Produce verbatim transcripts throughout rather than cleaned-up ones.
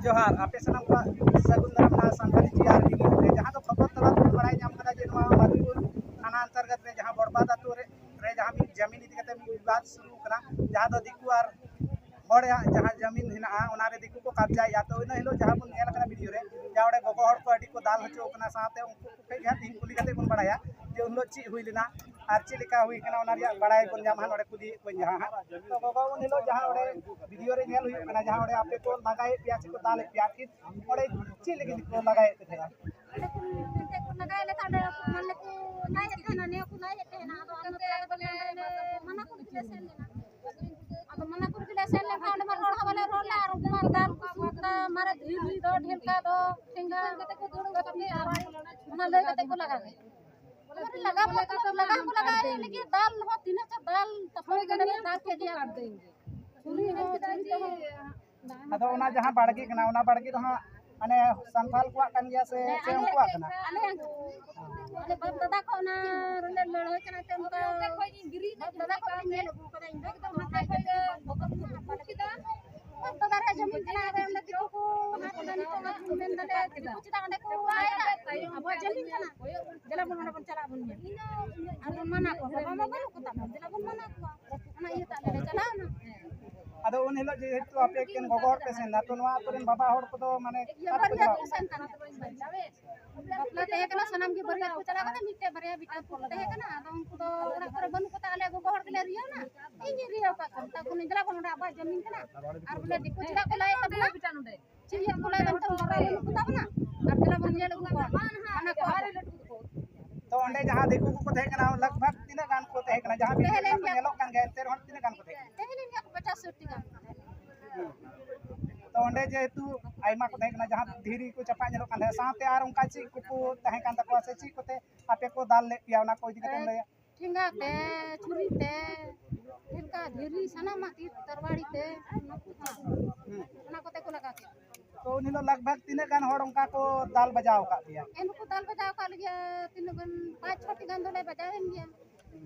ᱡᱚᱦᱟᱨ, ᱟᱯᱮ ᱥᱟᱱᱟᱢ ᱠᱚᱣᱟᱜ ᱥᱟᱹᱜᱩᱱ ᱫᱟᱨᱟᱢ ᱱᱚᱣᱟ ᱥᱟᱱᱛᱟᱲᱤ ᱡᱤ ᱟᱨ ᱰᱤ ᱨᱮ, ᱡᱟᱦᱟᱸ ᱫᱚ ᱠᱷᱚᱵᱚᱨ ᱛᱟᱞᱟ ᱛᱮᱵᱚᱱ ᱵᱟᱲᱟᱭ ᱧᱟᱢ ᱠᱟᱫᱟ ᱡᱮ ᱱᱚᱣᱟ ᱢᱟᱫᱷᱩᱯᱩᱨ ᱛᱷᱟᱱᱟ ᱚᱱᱛᱚᱨᱜᱚᱛ ᱨᱮ ᱡᱟᱦᱟᱸ ᱵᱚᱲᱵᱟᱫ ᱟᱹᱛᱩ ᱨᱮ, ᱨᱮ ᱡᱟᱦᱟᱸ ᱢᱤᱫ ᱡᱟᱢᱤᱱ ᱤᱫᱤ ᱠᱟᱛᱮ ᱢᱤᱫ ᱵᱤᱵᱟᱫ ᱥᱩᱨᱩ ᱠᱟᱱᱟ, ᱡᱟᱦᱟᱸ ᱫᱚ ᱫᱤᱠᱩ ᱟᱨ ᱦᱚᱲᱟᱜ ᱡᱟᱦᱟᱸ ᱡᱟᱢᱤᱱ ᱦᱮᱱᱟᱜᱼᱟ, ᱚᱱᱟ ᱨᱮ ᱫᱤᱠᱩ ᱠᱚ ᱠᱟᱵᱡᱟᱭᱮᱫᱼᱟ᱾ ᱛᱚ, ᱤᱱᱟᱹ ᱦᱤᱞᱳᱜ ᱡᱟᱦᱟᱸ ᱵᱚᱱ ᱧᱮᱞ ᱠᱟᱱᱟ ᱵᱷᱤᱰᱤᱭᱳ ᱨᱮ, ᱡᱟᱦᱟᱸ ᱚᱸᱰᱮ ᱜᱚᱜᱚ ᱦᱚᱲ ᱠᱚ ᱟᱹᱰᱤ ᱠᱚ ᱫᱟᱞ ᱦᱚᱪᱚ ᱠᱟᱱᱟ, ᱥᱟᱶᱛᱮ ᱩᱱᱠᱩ ᱠᱚ ᱴᱷᱮᱱ ᱜᱮ ᱦᱟᱸᱜ ᱛᱤᱦᱤᱧ ᱠᱩᱞᱤ ᱠᱟᱛᱮ ᱵᱚᱱ ᱵᱟᱲᱟᱭᱟ ᱡᱮ ᱩᱱ ᱦᱤᱞᱳᱜ ᱪᱮᱫ ᱦᱩᱭ ᱞᱮᱱᱟ ᱟᱨ ᱪᱮᱫ ᱞᱮᱠᱟ ᱦᱩᱭ ᱠᱟᱱᱟ, ᱚᱱᱟ ᱨᱮᱭᱟᱜ ᱵᱟᱲᱟᱭ ᱵᱚᱱ ᱧᱟᱢᱟ ᱦᱟᱸᱜ ᱱᱚᱸᱰᱮ ᱠᱩᱞᱤᱭᱮᱫ ᱠᱚᱣᱟᱧ ᱡᱟᱦᱟᱸ ᱦᱟᱸᱜ᱾ ᱛᱚ, ᱜᱚᱜᱚ, ᱩᱱ ᱦᱤᱞᱳᱜ ᱡᱟᱦᱟᱸ ᱚᱸᱰᱮ ᱵᱷᱤᱰᱤᱭᱳ ᱨᱮ ᱧᱮᱞ ᱦᱩᱭᱩᱜ ᱠᱟᱱᱟ, ᱡᱟᱦᱟᱸ ᱚᱸᱰᱮ ᱟᱯᱮ ᱠᱚ ᱞᱟᱜᱟᱭᱮᱫ ᱯᱮᱭᱟ ᱥᱮ ᱠᱚ ᱫᱟᱞᱮᱫ ᱯᱮᱭᱟ, ᱟᱨᱠᱤ ᱚᱸᱰᱮ ᱪᱮᱫ ᱞᱟᱹᱜᱤᱫ ᱠᱚ ᱞᱟᱜᱟᱭᱮᱫ ᱯᱮ ᱛᱟᱦᱮᱸᱫᱼᱟ? ᱚᱸᱰᱮ ᱠᱚ ᱢᱮᱱᱛᱮ ᱠᱚ ᱞᱟᱜᱟᱭᱮᱫ ᱞᱮ ᱛᱟᱦᱮᱸᱫ, ᱚᱸᱰᱮ ᱢᱟᱱᱮ ᱠᱚ ᱞᱟᱭᱮᱫ ᱛᱟᱦᱮᱱᱟ, ᱱᱤᱭᱟᱹ ᱠᱚ ᱞᱟᱭᱮᱫ ᱛᱟᱦᱮᱱᱟ, ᱟᱫᱚ ᱟᱞᱮ ᱫᱚ ᱢᱟᱱᱟ ᱠᱚ ᱞᱟᱹᱜᱤᱫ ᱞᱮ ᱥᱮᱱ ᱞᱮᱱᱟ᱾ ᱟᱫᱚ ᱢᱟᱱᱟ ᱠᱚ ᱞᱟᱹᱜᱤᱫ ᱞᱮ ᱥᱮᱱ ᱞᱮᱱᱠᱷᱟᱱ ᱚᱸᱰᱮ ᱢᱟ ᱨᱚᱲ ᱦᱚᱸ ᱵᱟᱞᱮ ᱨᱚᱲ ᱞᱮᱫ, ᱟᱨ ᱩᱱᱠᱩ ᱢᱟ ᱫᱟᱞ ᱠᱚ ᱥᱩᱨ ᱠᱮᱫᱟ, ᱢᱟᱨᱮ ᱫᱷᱤᱨᱤ ᱫᱚ, ᱰᱷᱮᱞᱠᱟ ᱫᱚ, ᱴᱷᱮᱸᱜᱟ ᱠᱟᱛᱮ ᱠᱚ ᱫᱟᱹᱲ ᱠᱟᱛᱮ, ᱟᱨ ᱚᱱᱟ ᱞᱟᱹᱭ ᱠᱟᱛᱮ ᱠᱚ ᱞᱟᱜᱟ ᱠᱮᱫ᱾ ᱟᱨ ᱞᱟᱜᱟ ᱠᱚ, ᱞᱟᱜᱟ ᱠᱚ ᱞᱟᱜᱟ ᱞᱟᱹᱜᱤᱫ ᱫᱟᱞ ᱦᱚᱸ ᱛᱤᱱᱟᱹᱜ ᱪᱚ ᱫᱟᱞ ᱛᱟᱯᱟᱢ ᱠᱟᱛᱮ ᱫᱟᱞ ᱠᱮᱫ ᱜᱮᱭᱟ᱾ ᱪᱷᱩᱨᱤ ᱦᱚᱸ, ᱪᱷᱩᱨᱤ ᱛᱮᱦᱚᱸ᱾ ᱟᱫᱚ ᱚᱱᱟ ᱡᱟᱦᱟᱸ ᱵᱟᱲᱜᱮ ᱠᱟᱱᱟ, ᱚᱱᱟ ᱵᱟᱲᱜᱮ ᱫᱚ ᱦᱟᱸᱜ ᱢᱟᱱᱮ ᱥᱟᱱᱛᱟᱞ ᱠᱚᱣᱟᱜ ᱠᱟᱱ ᱜᱮᱭᱟ ᱥᱮ, ᱥᱮ ᱩᱱᱠᱩᱣᱟᱜ ᱠᱟᱱᱟ? ᱟᱞᱮ, ᱟᱞᱮ ᱵᱟᱯ ᱫᱟᱫᱟ ᱠᱚ ᱚᱱᱟ ᱨᱮᱞᱮ ᱞᱟᱹᱲᱦᱟᱹᱭ ᱠᱟᱱᱟ ᱛᱮ, ᱚᱱᱠᱟ ᱵᱟᱯ ᱫᱟᱫᱟ ᱠᱚ ᱧᱮᱞ ᱟᱹᱜᱩ ᱠᱟᱫᱟ, ᱤᱧ ᱫᱚ ᱮᱠᱫᱚᱢ ᱦᱟᱱᱛᱮ ᱠᱷᱚᱡ ᱜᱮ ᱵᱚᱛᱚᱨ ᱠᱟᱱᱟ, ᱵᱟᱞᱮ ᱪᱮᱫᱟ᱾ ᱵᱟᱯ ᱫᱟᱫᱟ ᱨᱮᱭᱟᱜ ᱡᱚᱢᱤᱱ ᱠᱟᱱᱟ, ᱟᱫᱚ ᱚᱸᱰᱮ ᱫᱤᱠᱩ ᱠᱚ ᱦᱟᱛ ᱮᱫᱟ, ᱱᱤᱛᱚᱜ ᱫᱚ ᱢᱮᱱ ᱫᱟᱞᱮ ᱫᱤᱠᱩ ᱪᱮᱫᱟᱜ ᱚᱸᱰᱮ ᱠᱚ ᱞᱟᱭᱮᱫᱟ? ᱟᱵᱚᱣᱟᱜ ᱡᱚᱢᱤᱱ ᱠᱟᱱᱟ, ᱫᱮᱞᱟ ᱵᱚᱱ ᱚᱸᱰᱮ ᱵᱚᱱ ᱪᱟᱞᱟᱜ ᱵᱚᱱ ᱧᱮᱞ᱾ ᱟᱨ ᱵᱚᱱ ᱢᱟᱱᱟ ᱠᱚᱣᱟ, ᱵᱟᱵᱟ ᱢᱟ ᱵᱟᱹᱱᱩᱜ ᱠᱚᱛᱟ ᱵᱚᱱ, ᱫᱮᱞᱟ ᱵᱚᱱ ᱢᱟᱱᱟ ᱠᱚᱣᱟ᱾ ᱚᱱᱟ ᱤᱭᱟᱹᱛᱮ ᱟᱞᱮ ᱞᱮ ᱪᱟᱞᱟᱣ ᱮᱱᱟ᱾ ᱟᱫᱚ ᱩᱱ ᱦᱤᱞᱳᱜ ᱡᱮᱦᱮᱛᱩ ᱟᱯᱮ ᱮᱠᱮᱱ ᱜᱚᱜᱚ ᱦᱚᱲ ᱯᱮ ᱥᱮᱱ ᱞᱮᱱᱟ, ᱛᱚ ᱱᱚᱣᱟ ᱟᱹᱛᱩ ᱨᱮᱱ ᱵᱟᱵᱟ ᱦᱚᱲ ᱠᱚᱫᱚ ᱢᱟᱱᱮ ᱤᱭᱟᱹ ᱚᱠᱟ ᱛᱮᱠᱚ ᱵᱟᱨᱭᱟ ᱪᱟᱞᱟᱣ ᱠᱚ ᱥᱮᱱ ᱠᱟᱱᱟ᱾ ᱵᱟᱯᱞᱟ ᱛᱟᱦᱮᱸ ᱠᱟᱱᱟ, ᱥᱟᱱᱟᱢ ᱜᱮ ᱵᱟᱹᱨᱭᱟᱹᱛ ᱠᱚ ᱪᱟᱞᱟᱣ ᱠᱟᱱᱟ, ᱢᱤᱫᱴᱮᱡ ᱵᱟᱨᱭᱟ ᱵᱮᱴᱟ ᱠᱚ ᱛᱟᱦᱮᱸ ᱠᱟᱱᱟ᱾ ᱟᱫᱚ ᱩᱱᱠᱩ ᱫᱚ ᱚᱲᱟᱜ ᱠᱚᱨᱮ ᱵᱟᱹᱱᱩᱜ ᱠᱚᱛᱟ, ᱟᱞᱮ ᱜᱚᱜᱚ ᱦᱚᱲ ᱜᱮᱞᱮ ᱨᱤᱭᱟᱹᱣ ᱮᱱᱟ᱾ ᱤᱧ ᱜᱮ ᱨᱤᱭᱟᱹᱣ ᱟᱠᱟᱫ ᱠᱚᱣᱟ, ᱢᱮᱛᱟ ᱠᱚ ᱠᱟᱹᱱᱟᱹᱧ, ᱫᱮᱞᱟ ᱵᱚᱱ ᱱᱚᱰᱮ ᱟᱵᱚᱣᱟᱜ ᱡᱟᱹᱢᱤᱱ ᱠᱟᱱᱟ, ᱟᱨ ᱵᱚᱞᱮ ᱫᱤᱠᱩ ᱪᱮᱫᱟᱜ ᱠᱚ ᱞᱟᱭᱮᱫ ᱛᱟᱵᱚᱱᱟ? ᱪᱮᱫ ᱤᱭᱟᱹ ᱠᱚ ᱞᱟᱭ ᱫᱟ, ᱢᱤᱫᱴᱟᱝ ᱵᱟᱵᱟ ᱵᱟᱹᱱᱩᱜ ᱠᱚᱛᱟ ᱵᱚᱱᱟ, ᱟᱨ ᱫᱮᱞᱟ ᱵᱚᱱ ᱧᱮᱞ ᱟᱹᱜᱩ ᱠᱚᱣᱟ, ᱢᱟᱱᱟ ᱠᱚᱣᱟ ᱵᱚᱱ᱾ ᱛᱚ ᱚᱸᱰᱮ ᱡᱟᱦᱟᱸ ᱫᱤᱠᱩ ᱠᱚᱠᱚ ᱛᱟᱦᱮᱸ ᱠᱟᱱᱟ, ᱞᱟᱜᱽ ᱵᱷᱟᱜᱽ ᱛᱤᱱᱟᱹᱜ ᱜᱟᱱ ᱠᱚ ᱛᱟᱦᱮᱸ ᱠᱟᱱᱟ? ᱡᱟᱦᱟᱸ ᱛᱟᱦᱮᱸ ᱵᱷᱤᱰᱤᱭᱳ ᱞᱮᱱ ᱨᱮᱠᱚ ᱜᱮᱭᱟ᱾ ᱧᱮᱞᱚᱜ ᱠᱟᱱ ᱜᱮᱭᱟ, ᱮᱱᱛᱮ ᱨᱮᱦᱚᱸ ᱛᱤᱱᱟᱹᱜ ᱜᱟᱱ ᱠᱚ ᱛᱟᱦᱮᱸ ᱠᱟᱱᱟ? ᱛᱟᱦᱮᱸ ᱞᱮᱱ ᱜᱮᱭᱟ ᱠᱚ ᱯᱚᱪᱟᱥ ᱥᱚᱴ ᱴᱤ ᱜᱟᱱ᱾ ᱛᱚ ᱚᱸᱰᱮ ᱡᱮᱦᱮᱛᱩ ᱟᱭᱢᱟ ᱠᱚ ᱛᱟᱦᱮᱸ ᱠᱟᱱᱟ, ᱡᱟᱦᱟᱸ ᱫᱷᱤᱨᱤ ᱠᱚ ᱪᱟᱯᱟᱫ ᱧᱮᱞᱚᱜ ᱠᱟᱱ ᱛᱟᱦᱮᱸᱫ, ᱥᱟᱶᱛᱮ ᱟᱨ ᱚᱱᱠᱟ ᱪᱮᱫ ᱠᱚᱠᱚ ᱛᱟᱦᱮᱸ ᱠᱟᱱ ᱛᱟᱠᱚᱣᱟ ᱥᱮ ᱪᱮᱫ ᱠᱚᱛᱮ ᱟᱯᱮ ᱠᱚ ᱫᱟᱞ ᱞᱮᱫ ᱯᱮᱭᱟ, ᱚᱱᱟ ᱠᱚ ᱤᱫᱤ ᱠᱟᱛᱮᱢ ᱞᱟᱹᱭᱟ? ᱴᱷᱮᱸᱜᱟ ᱛᱮ, ᱪᱷᱩᱨᱤ ᱛᱮ, ᱴᱷᱮᱸᱜᱟ, ᱫᱷᱤᱨᱤ, ᱥᱟᱱᱟᱢᱟᱜ ᱛᱤ ᱛᱟᱨᱣᱟᱲᱤ ᱛᱮ, ᱚᱱᱟ ᱠᱚ, ᱦᱩᱸ᱾ ᱚᱱᱟ ᱠᱚᱛᱮ ᱠᱚ ᱞᱟᱜᱟ ᱠᱮᱫ᱾ ᱛᱚ ᱩᱱ ᱦᱤᱞᱳᱜ ᱞᱟᱜᱽ ᱵᱷᱟᱜᱽ ᱛᱤᱱᱟᱹᱜ ᱜᱟᱱ ᱦᱚᱲ ᱚᱱᱠᱟ ᱠᱚ ᱫᱟᱞ ᱵᱟᱡᱟᱣ ᱟᱠᱟᱫ ᱯᱮᱭᱟ? ᱮᱱ ᱦᱚᱸᱠᱚ ᱫᱟᱞ ᱵᱟᱡᱟᱣ ᱟᱠᱟᱫ ᱞᱮᱜᱮᱭᱟ, ᱛᱤᱱᱟᱹᱜ ᱜᱟᱱ, ᱯᱟᱸᱪ ᱪᱷᱚᱴᱤ ᱜᱟᱱ ᱫᱚᱞᱮ ᱵᱟᱡᱟᱣ ᱮᱱ ᱜᱮᱭᱟ᱾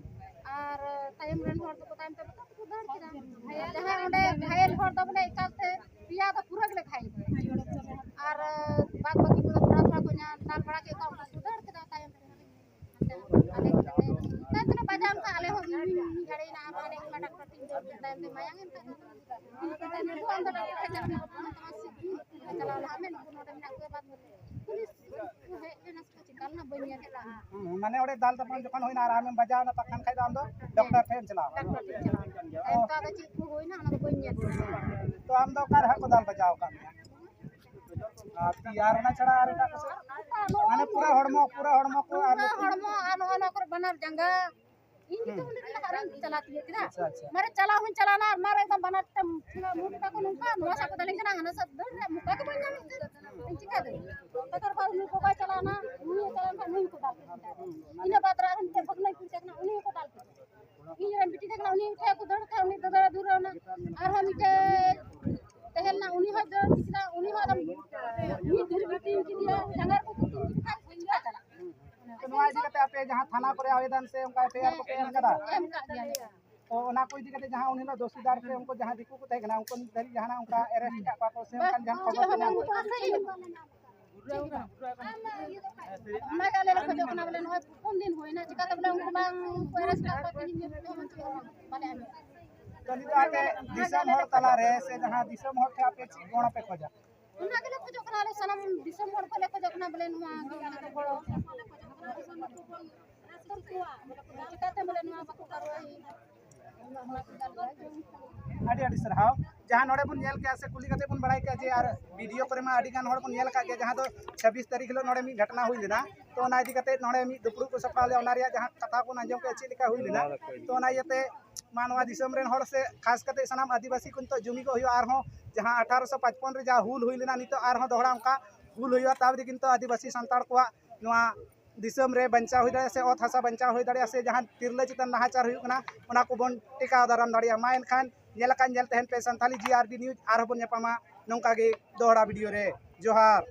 ᱟᱨ ᱛᱟᱭᱚᱢ ᱨᱮᱱ ᱦᱚᱲ ᱫᱚᱠᱚ ᱛᱟᱭᱚᱢ ᱛᱮ ᱵᱟᱠᱚ ᱫᱟᱹᱲ ᱠᱮᱫᱟ᱾ ᱡᱟᱦᱟᱸᱭ ᱚᱸᱰᱮ ᱜᱷᱟᱭᱮᱞ ᱦᱚᱲ ᱫᱚ ᱵᱚᱞᱮ ᱮᱠᱟᱞ ᱛᱮ ᱯᱮᱭᱟ ᱫᱚ ᱯᱩᱨᱟᱹ ᱜᱮᱞᱮ ᱜᱷᱟᱭᱮᱞ ᱠᱮᱫᱟ᱾ ᱢᱟᱱᱮ ᱚᱸᱰᱮ ᱫᱟᱞ ᱛᱟᱯᱟᱢ ᱡᱚᱠᱷᱚᱱ ᱦᱩᱭᱱᱟ ᱟᱨ ᱟᱢᱮᱢ ᱵᱟᱡᱟᱣ ᱮᱱᱟ, ᱛᱚᱠᱷᱚᱱ ᱠᱷᱟᱡ ᱫᱚ ᱟᱢ ᱫᱚ ᱰᱟᱠᱛᱟᱨ ᱴᱷᱮᱱ ᱮᱢ ᱪᱟᱞᱟᱣ ᱮᱱᱟ᱾ ᱰᱟᱠᱛᱟᱨ ᱴᱷᱮᱱ ᱪᱟᱞᱟᱣ ᱮᱱᱟ᱾ ᱚᱱᱠᱟ ᱫᱚ ᱪᱮᱫ ᱠᱚ ᱦᱩᱭᱱᱟ, ᱚᱱᱟ ᱫᱚ ᱵᱟᱹᱧ ᱧᱮᱞ ᱠᱮᱫᱟ᱾ ᱛᱚ ᱟᱢ ᱫᱚ ᱚᱠᱟ ᱨᱮ ᱦᱟᱸᱜ ᱠᱚ ᱫᱟᱞ ᱵᱟᱡᱟᱣ ᱟᱠᱟᱫ ᱢᱮᱭᱟ? ᱟᱨ ᱛᱤ ᱟᱨ ᱚᱱᱟ ᱪᱷᱟᱲᱟ ᱟᱨ ᱮᱴᱟᱜ ᱠᱚ ᱥᱮᱫ? ᱢᱟᱱᱮ ᱯᱩᱨᱟᱹ ᱦᱚᱲᱢᱚ, ᱯᱩᱨᱟᱹ ᱦᱚᱲᱢᱚ ᱠᱚ ᱟᱨ ᱯᱩᱨᱟᱹ ᱦᱚᱲᱢᱚ ᱟᱨ ᱱᱚᱜᱼᱚ ᱱᱚᱣᱟ ᱠᱚᱨᱮ ᱵᱟᱱᱟᱨ ᱡᱟᱸᱜᱟ᱾ ᱤᱧ ᱜᱮᱛᱚ ᱦᱩᱸ᱾ ᱚᱸᱰᱮ ᱞᱟᱦᱟ ᱨᱮᱧ ᱪᱟᱞᱟᱣ ᱛᱤᱭᱳᱜ ᱠᱮᱫᱟ᱾ ᱟᱪᱪᱷᱟ, ᱟᱪᱪᱷᱟ᱾ ᱢᱟᱨᱮ ᱪᱟᱞᱟᱣ ᱦᱚᱸᱧ ᱪᱟᱞᱟᱣᱱᱟ ᱟᱨ ᱢᱟᱨᱮ ᱮᱠᱫᱚᱢ ᱵᱟᱱᱟᱨ ᱛᱮ ᱢᱩ ᱠᱟᱠᱚ ᱱᱚᱝᱠᱟ, ᱱᱚᱣᱟ ᱥᱟᱵ ᱠᱚ ᱫᱟᱞᱮᱧ ᱠᱟᱱᱟ, ᱦᱟᱱᱟ ᱥᱟᱵ ᱫᱟᱹᱲ ᱨᱮ ᱢᱚᱠᱟ ᱜᱮ ᱵᱟᱹᱧ ᱧᱟᱢᱮᱫ ᱛᱮ᱾ ᱤᱧ ᱪᱤᱠᱟᱹ ᱫᱟᱹᱧ? ᱛᱟᱨᱯᱚᱨ ᱩᱱᱤ ᱠᱚᱠᱚᱭ ᱪᱟᱞᱟᱣᱱᱟ, ᱩᱱᱤ ᱦᱚᱸ ᱪᱟᱞᱟᱣ ᱮᱱ ᱠᱷᱟᱱ ᱱᱩᱭ ᱦᱚᱸᱠᱚ ᱫᱟᱞ ᱠᱮᱫ ᱠᱤᱱᱟ᱾ ᱤᱱᱟᱹ ᱵᱟᱫᱽ ᱨᱮ ᱟᱨᱦᱚᱸ ᱢᱤᱫᱴᱮᱱ ᱵᱷᱟᱹᱜᱽᱱᱟᱹᱧ ᱠᱩᱲᱤ ᱛᱟᱦᱮᱸ ᱠᱟᱱᱟ, ᱩᱱᱤ ᱦᱚᱸᱠᱚ ᱫᱟᱞ ᱠᱮᱫ ᱠᱤᱱᱟ᱾ ᱤᱧ ᱨᱮᱱ ᱵᱤᱴᱤ ᱛᱟᱦᱮᱸ ᱠᱟᱱᱟ, ᱩᱱᱤ ᱴᱷᱮᱱ ᱠᱚ ᱫᱟᱹᱲ ᱠᱮᱫᱟ, ᱩᱱᱤ ᱫᱟᱹᱲ ᱫᱩᱨᱟᱹᱣ ᱮᱱᱟ᱾ ᱟᱨᱦᱚᱸ ᱢᱤᱫᱴᱮᱡ ᱛᱟᱦᱮᱸ ᱞᱮᱱᱟ, ᱩᱱᱤ ᱦᱚᱸ ᱫᱟᱹᱲ ᱠᱮᱫᱟ, ᱩᱱᱤ ᱦᱚᱸ ᱟᱫᱚ ᱢᱤᱫ ᱫᱷᱤᱨᱤ ᱵᱤᱴᱤ ᱠᱮᱫᱮᱭᱟ, ᱡᱟᱸᱜᱟ ᱨᱮᱠᱚ ᱠᱩᱴᱩᱢ ᱠᱮᱫ ᱠᱷᱟᱱ ᱵᱟᱹᱧ ᱪᱟᱞᱟᱜᱼᱟ᱾ ᱛᱚ ᱱᱚᱣᱟ ᱤᱫᱤ ᱠᱟᱛᱮ ᱟᱯᱮ ᱡᱟᱦᱟᱸ ᱛᱷᱟᱱᱟ ᱠᱚᱨᱮ ᱟᱵᱮᱫᱚᱱ ᱥᱮ ᱚᱱᱠᱟ ᱮᱯᱷ ᱟᱭ ᱟᱨ ᱠᱚᱯᱮ ᱮᱢ ᱠᱟᱫᱟ? ᱮᱢ ᱠᱟᱜ ᱜᱮᱭᱟᱞᱮ᱾ ᱛᱚ ᱚᱱᱟ ᱠᱚ ᱤᱫᱤ ᱠᱟᱛᱮ ᱡᱟᱦᱟᱸ ᱩᱱ ᱦᱤᱞᱳᱜ ᱫᱳᱥᱤᱫᱟᱨ ᱥᱮ ᱩᱱᱠᱩ ᱡᱟᱦᱟᱸ ᱫᱤᱠᱩ ᱠᱚ ᱛᱟᱦᱮᱸ ᱠᱟᱱᱟ, ᱩᱱᱠᱩ ᱱᱤᱛ ᱫᱷᱟᱹᱵᱤᱡ ᱡᱟᱦᱟᱱᱟᱜ ᱚᱱᱠᱟ ᱮᱨᱮᱥᱴ ᱠᱟᱜ ᱠᱚᱣᱟ ᱠᱚ ᱥᱮ ᱚᱱᱠᱟᱱ ᱡᱟᱦᱟᱱ ᱵᱟᱝ, ᱪᱮᱫ ᱠᱷᱚᱵᱚᱨ ᱦᱚᱸ ᱠᱚ ᱧᱟᱢ ᱵᱟᱹᱱᱩᱜ ᱠᱟᱫᱟ? ᱟᱠᱟᱫᱟ᱾ ᱚᱱᱟᱜᱮ ᱟᱞᱮ ᱞᱮ ᱠᱷᱚᱡᱚᱜ ᱠᱟᱱᱟ ᱵᱚᱞᱮ ᱱᱚᱜᱼᱚᱭ ᱯᱩᱱ ᱫᱤᱱ ᱦᱩᱭᱱᱟ, ᱪᱤᱠᱟᱹᱛᱮ ᱵᱚᱞᱮ ᱩᱱᱠᱩ ᱵᱟᱝ ᱠᱚ ᱮᱨᱮᱥᱴ ᱠᱟᱜ ᱠᱚᱣᱟ, ᱛᱮᱦᱮᱧ ᱧᱮᱞ ᱛᱮᱦᱚᱸ ᱵᱟᱞᱮ ᱟᱸᱡᱚᱢ᱾ ᱛᱚ ᱱᱤᱛᱚᱜ ᱟᱯᱮ ᱫᱤᱥᱚᱢ ᱦᱚᱲ ᱛᱟᱞᱟᱨᱮ ᱥᱮ ᱡᱟᱦᱟᱸ ᱫᱤᱥᱚᱢ ᱦᱚᱲ ᱴᱷᱮᱱ ᱟᱯᱮ ᱪᱮᱫ ᱜᱚᱲᱚ ᱯᱮ ᱠᱷᱚᱡᱟ? ᱚᱱᱟ ᱜᱮᱞᱮ ᱠᱷᱚᱡᱚᱜ ᱠᱟᱱᱟ, ᱟᱞᱮ ᱥᱟᱱᱟᱢ ᱫᱤᱥᱚᱢ ᱦᱚᱲ ᱠᱚᱞᱮ ᱠᱷᱚᱡᱚᱜ ᱠᱟᱱᱟ ᱵᱚᱞᱮ ᱱᱚᱣᱟ ᱜᱮ ᱟᱞᱮ ᱫᱚ ᱜᱚᱲᱚ᱾ ᱪᱤᱠᱟᱹᱛᱮ ᱵᱚᱞᱮ ᱱᱚᱣᱟ ᱵᱟᱠᱚ ᱠᱟᱨᱣᱟᱭ? ᱟᱹᱰᱤ ᱟᱹᱰᱤ ᱥᱟᱨᱦᱟᱣ᱾ ᱡᱟᱦᱟᱸ ᱱᱚᱰᱮ ᱵᱚᱱ ᱧᱮᱞ ᱠᱮᱜᱼᱟ ᱥᱮ ᱠᱩᱞᱤ ᱠᱟᱛᱮ ᱵᱚᱱ ᱵᱟᱲᱟᱭ ᱠᱮᱜᱼᱟ ᱡᱮ ᱟᱨ ᱵᱷᱤᱰᱤᱭᱳ ᱠᱚᱨᱮ ᱢᱟ ᱟᱹᱰᱤ ᱜᱟᱱ ᱦᱚᱲ ᱵᱚᱱ ᱧᱮᱞ ᱟᱠᱟᱫ ᱜᱮᱭᱟ, ᱡᱟᱦᱟᱸ ᱫᱚ ᱪᱷᱟᱵᱵᱤᱥ ᱛᱟᱹᱨᱤᱠᱷ ᱦᱤᱞᱳᱜ ᱱᱚᱰᱮ ᱢᱤᱫ ᱜᱷᱚᱴᱚᱱᱟ ᱦᱩᱭ ᱞᱮᱱᱟ᱾ ᱛᱚ ᱚᱱᱟ ᱤᱫᱤ ᱠᱟᱛᱮ ᱱᱚᱰᱮ ᱢᱤᱫ ᱫᱩᱯᱲᱩᱵ ᱠᱚ ᱥᱟᱯᱲᱟᱣ ᱞᱮᱫᱟ, ᱚᱱᱟ ᱨᱮᱭᱟᱜ ᱡᱟᱦᱟᱸ ᱠᱟᱛᱷᱟ ᱵᱚᱱ ᱟᱸᱡᱚᱢ ᱠᱮᱜᱼᱟ ᱪᱮᱫ ᱞᱮᱠᱟ ᱦᱩᱭ ᱞᱮᱱᱟ᱾ ᱛᱚ ᱚᱱᱟ ᱤᱭᱟᱹᱛᱮ ᱢᱟ ᱱᱚᱣᱟ ᱫᱤᱥᱚᱢ ᱨᱮᱱ ᱦᱚᱲ ᱥᱮ ᱠᱷᱟᱥ ᱠᱟᱛᱮ ᱥᱟᱱᱟᱢ ᱟᱹᱫᱤᱵᱟᱹᱥᱤ ᱠᱚ ᱱᱤᱛᱚᱜ ᱡᱩᱢᱤᱫᱚᱜ ᱦᱩᱭᱩᱜᱼᱟ᱾ ᱟᱨᱦᱚᱸ ᱡᱟᱦᱟᱸ ᱟᱴᱷᱟᱨᱚᱥᱚ ᱯᱟᱸᱪᱯᱚᱱ ᱨᱮ ᱡᱟᱦᱟᱸ ᱦᱩᱞ ᱦᱩᱭ ᱞᱮᱱᱟ, ᱱᱤᱛᱚᱜ ᱟᱨᱦᱚᱸ ᱫᱚᱦᱲᱟ ᱚᱱᱠᱟ ᱦᱩᱞ ᱦᱩᱭᱩᱜᱼᱟ, ᱛᱟᱵᱫᱤ ᱠᱤᱱᱛᱩ ᱟᱹᱫᱤᱵᱟᱹᱥᱤ ᱥᱟᱱᱛᱟᱲ ᱠᱚᱣᱟᱜ ᱱᱚᱣᱟ ᱫᱤᱥᱚᱢ ᱨᱮ ᱵᱟᱧᱪᱟᱣ ᱦᱩᱭ ᱫᱟᱲᱮᱭᱟᱜᱼᱟ ᱥᱮ ᱚᱛ ᱦᱟᱥᱟ ᱵᱟᱧᱪᱟᱣ ᱦᱩᱭ ᱫᱟᱲᱮᱭᱟᱜᱼᱟ ᱥᱮ ᱡᱟᱦᱟᱸ ᱛᱤᱨᱞᱟᱹ ᱪᱮᱛᱟᱱ ᱱᱟᱦᱟᱪᱟᱨ ᱦᱩᱭᱩᱜ ᱠᱟᱱᱟ, ᱚᱱᱟ ᱠᱚᱵᱚᱱ ᱴᱮᱠᱟᱣ ᱫᱟᱨᱟᱢ ᱫᱟᱲᱮᱭᱟᱜᱼᱟ᱾ ᱢᱟ ᱮᱱᱠᱷᱟᱱ ᱧᱮᱞ ᱟᱠᱟᱫ ᱧᱮᱞ ᱛᱟᱦᱮᱱ ᱯᱮ ᱥᱟᱱᱛᱷᱟᱞᱤ ᱡᱤ ᱟᱨ ᱵᱤ ᱱᱤᱭᱩᱡᱽ, ᱟᱨᱦᱚᱸ ᱵᱚᱱ ᱧᱟᱯᱟᱢᱟ ᱱᱚᱝᱠᱟ ᱜᱮ ᱫᱚᱦᱲᱟ ᱵᱷᱤᱰᱤᱭᱳ ᱨᱮ᱾ ᱡᱚᱦᱟᱨ᱾